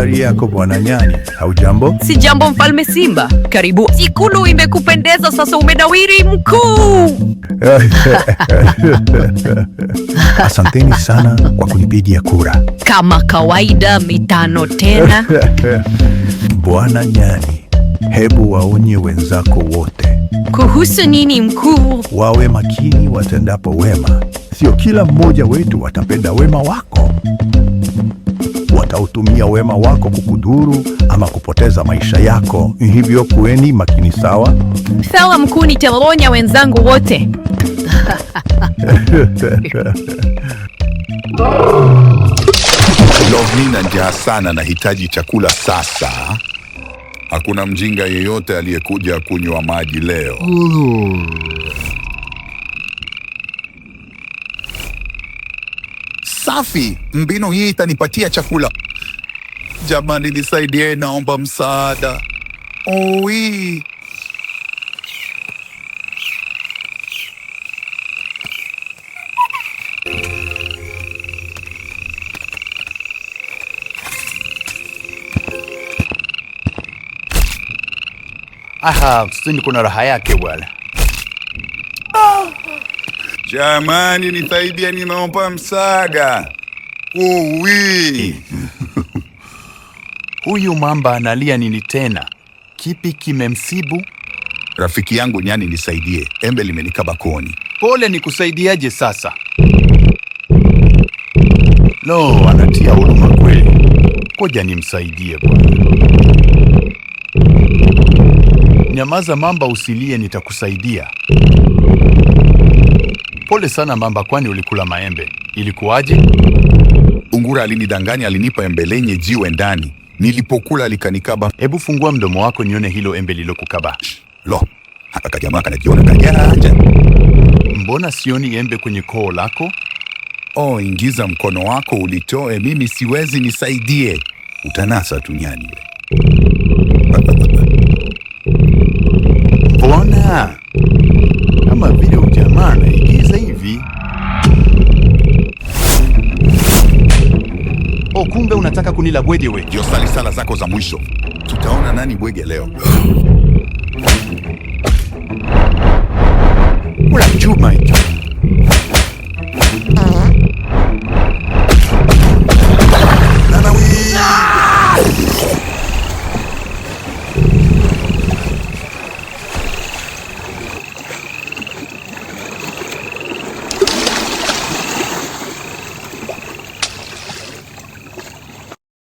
Habari yako Bwana Nyani, haujambo? Si jambo Mfalme Simba, karibu. Ikulu imekupendeza sasa, umenawiri mkuu. Asanteni sana kwa kunipigia kura. Kama kawaida, mitano tena. Bwana Nyani, hebu waonye wenzako wote Kuhusu nini mkuu? wawe makini watendapo wema. Sio kila mmoja wetu atapenda wema wako. Watautumia wema wako kukudhuru ama kupoteza maisha yako. Hivyo kuweni makini, sawa? Sawa mkuu, nitawaonya wenzangu wote. Lo, nina njaa sana, nahitaji chakula sasa. Hakuna mjinga yeyote aliyekuja kunywa maji leo. Safi, mbinu hii itanipatia chakula. Jamani, nisaidie, naomba msaada. Oi, Aha, msituni kuna raha yake bwana. jamani, nisaidie, ninaomba msaada. Oi. Huyu mamba analia nini tena? Kipi kimemsibu? Rafiki yangu nyani, nisaidie, embe limenikaba kooni. Pole, nikusaidiaje sasa? Lo, anatia huruma kweli. Koja nimsaidie bwana. Nyamaza mamba, usilie, nitakusaidia. Pole sana mamba, kwani ulikula maembe? Ilikuwaje? Ungura alinidanganya, alinipa embe lenye jiwe ndani. Nilipokula likanikaba. Hebu fungua mdomo wako nione hilo embe lilokukaba. Lo, haka kajamaa kanajiona kajanja. Mbona sioni embe kwenye koo lako? Oh, ingiza mkono wako ulitoe, mimi siwezi, nisaidie. Utanasa tu nyani we. Mbona kama vile ujamaa anaigiza hivi? Oh, kumbe unataka kunila bwege we. Ndio sali sala zako za mwisho. Tutaona nani bwege leo. Kula chuma hicho.